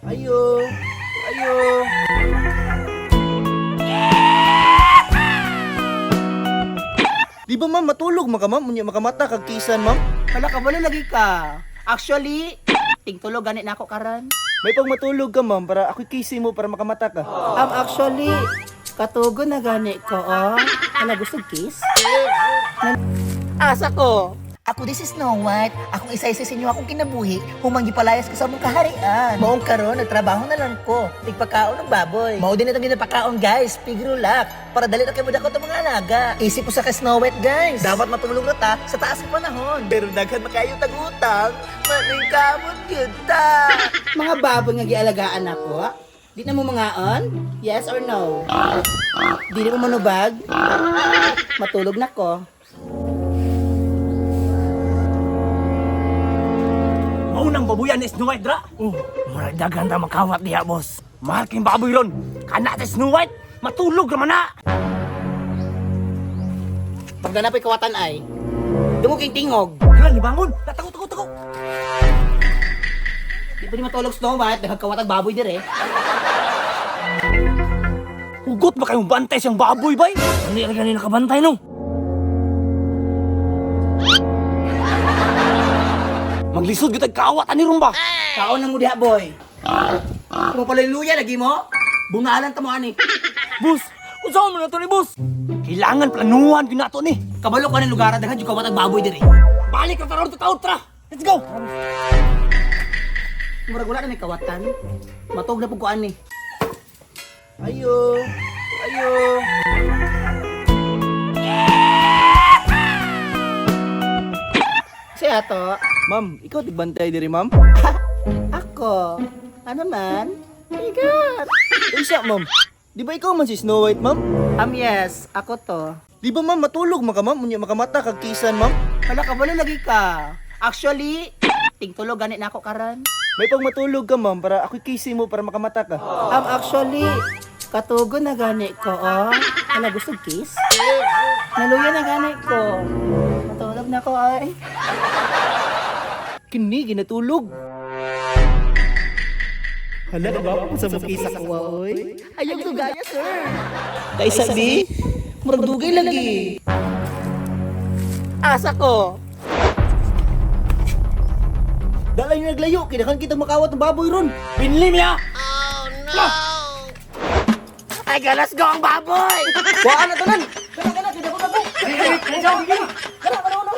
Ayo. Ayo. Di ba ma'am matulog man ka ma'am? Unya makamata kag kisan ma'am? Hala ka wala lagi ka. Actually, tingtulog gani nako karon. May pag matulog ka ma'am para ako'y kisi mo para makamata ka. Actually, katugo na gani ko, oh. Hala, gusto kiss? Asa ko? Ako this is Snow White. Akong isa-isa sa inyo akong kinabuhi, humang gipalayas ko sa among kaharian. Maong karon nagtrabaho na lang ko. Tigpakaon ng baboy. Mao din itong ginapakaon guys, pigrulak. Para dali na kay mudako itong mga alaga. Isip ko sa kay Snow White guys. Dapat matulog na ta sa taas ng panahon. Pero daghan makayo tag-utang, maningkamot gyud ta. Mga baboy nga gialagaan ako. Di na mo mangaon? Yes or no? Di na mo manubag? Matulog na ko. Maunang babuyan ni Snow White dra. Oh, murag daghan ta makawat diha, boss. Mahal king baboy ron. Kana sa Snow White, matulog ra man na. Pag nanapoy kawatan ay, dungog king tingog. Hala, nibangon. Tago, tago, tago. Di pa ni matulog Snow White, daghang kawatag baboy dire. Hugot ba kayong bantay siyang baboy, bay? Hindi ka ganun nakabantay, no? Maglisod gyud tag kawat ani ron ba? Kaon na mo diha, boy. Kung paliluya lagi mo, bungalan ta mo ani. Boss, unsa man na to ni boss? Kailangan planuhan gyud nato ni. Kabalo ka ng lugar, daghan jud kawatag baboy dire. Balik ra taron ta tra. Let's go. Murag wala na may kawatan. Matog na pud ko ani. Ayo. Ayo. Siya ato. Ma'am, ikaw tigbantay diri ma'am? Ako. Ano man? Igat. Isa ma'am. Di ba ikaw man si Snow White ma'am? Yes, ako to. Di ba ma'am matulog man ka ma'am? Unya makamata kag kisan ma'am? Hala ka wala lagi ka. Actually, tingtulog gani nako karon. May pag matulog ka ma'am para ako'y kisi mo para makamata ka. Actually, katugo na gani ko, oh. Hala, gusto kiss? Naluya na gani ko. Matulog na ko, ay. Kini ginatulog. Hala ka ba sa mukisa ko oy? Ayaw dugaya, sir. Kaisa di? Murag dugay lagi. Asa ko. Dalay naglayo kay daghan kitang makawat ng baboy ron. Binli niya. Ay, galas go ang baboy! Waan na tanan. Kana kana kay dako. Let's go. Kana kana kana.